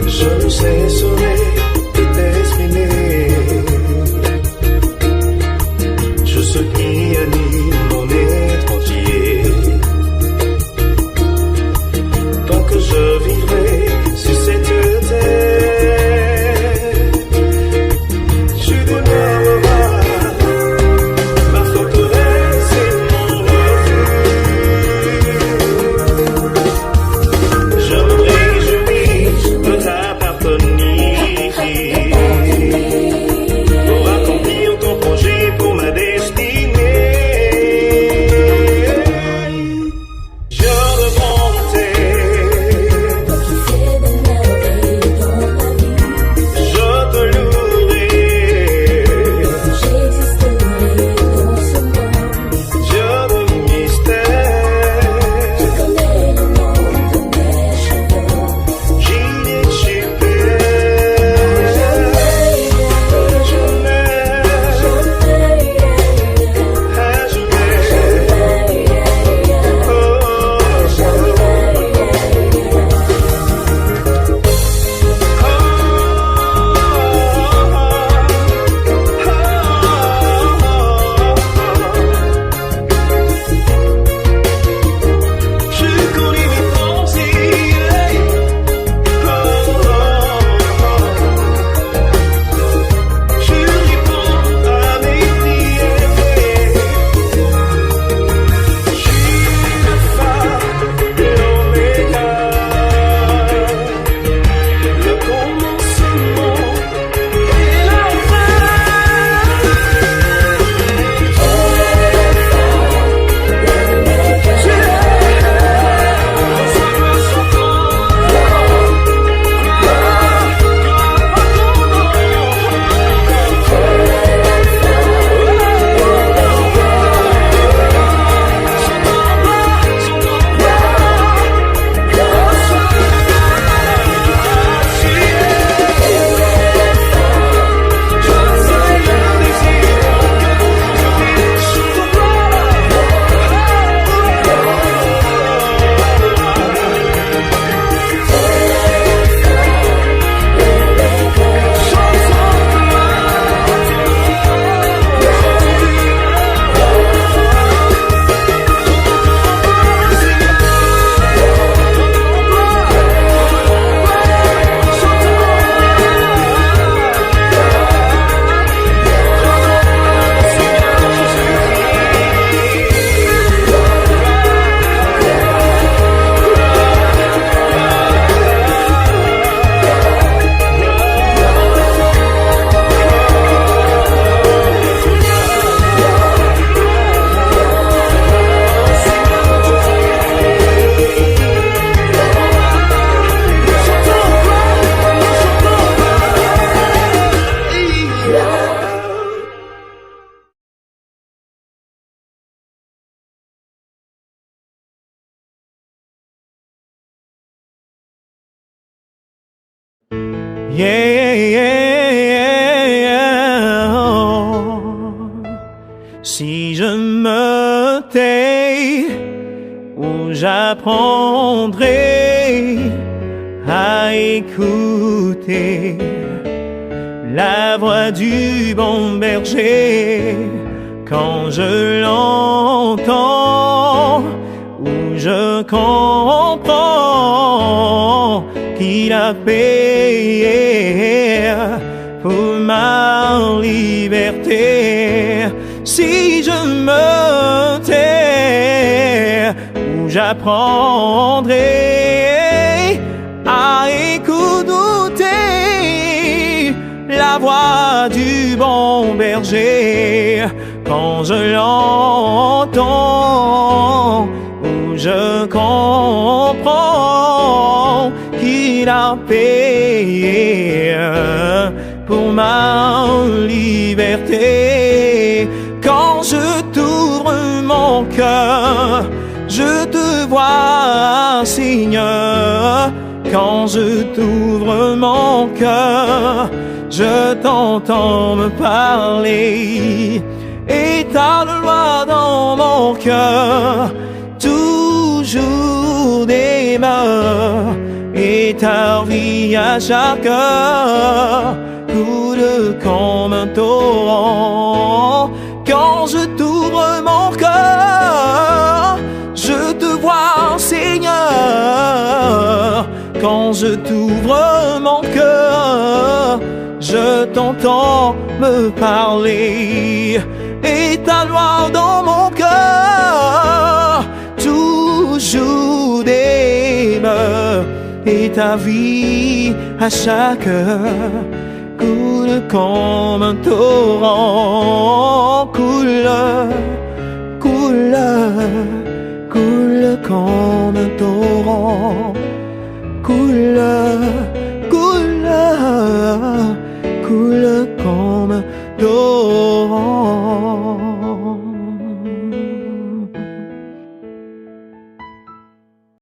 Je ne cesserai de t'exprimer tout ce qui anime mon être entier. Tant que je vivrai sur cette terre, tu demeureras ma forteresse et mon refuge. Je me réjouis de t'appartenir pour accomplir ton projet pour ma destinée. Je me vantais, Toi qui fais des merveilles dans ma vie, je te louerai, j'existerai dans ce monde. Dieu de mystère. Tu connais le nom de mes cheveux. Gilet super, jamais, à jamais. Oh, Je connais mes pensées. Oh, Je réponds à mes prières. Je suis l'alpha et l'oméga, le commencement et la Yeah, yeah, yeah, yeah, oh. Si je me tais, où j'apprendrai à écouter la voix du bon berger quand je l'entends, où je comprends qu'il a payé pour ma liberté. Si je me tais, où j'apprendrai à écouter la voix du bon berger quand je l'entends, où je comprends qu'il a payé pour ma liberté. Quand je t'ouvre mon cœur, je te vois, Seigneur. Quand je t'ouvre mon cœur, je t'entends me parler. Et ta loi dans mon cœur, toujours demeure. Et ta vie à chaque heure coule comme un torrent. Quand je t'ouvre mon cœur, je te vois, Seigneur. Quand je t'ouvre mon cœur, je t'entends me parler. Et ta loi dans mon cœur, toujours demeure. Et ta vie à chaque heure coule comme un torrent, coule, coule, coule comme un torrent, coule, coule, coule comme un torrent.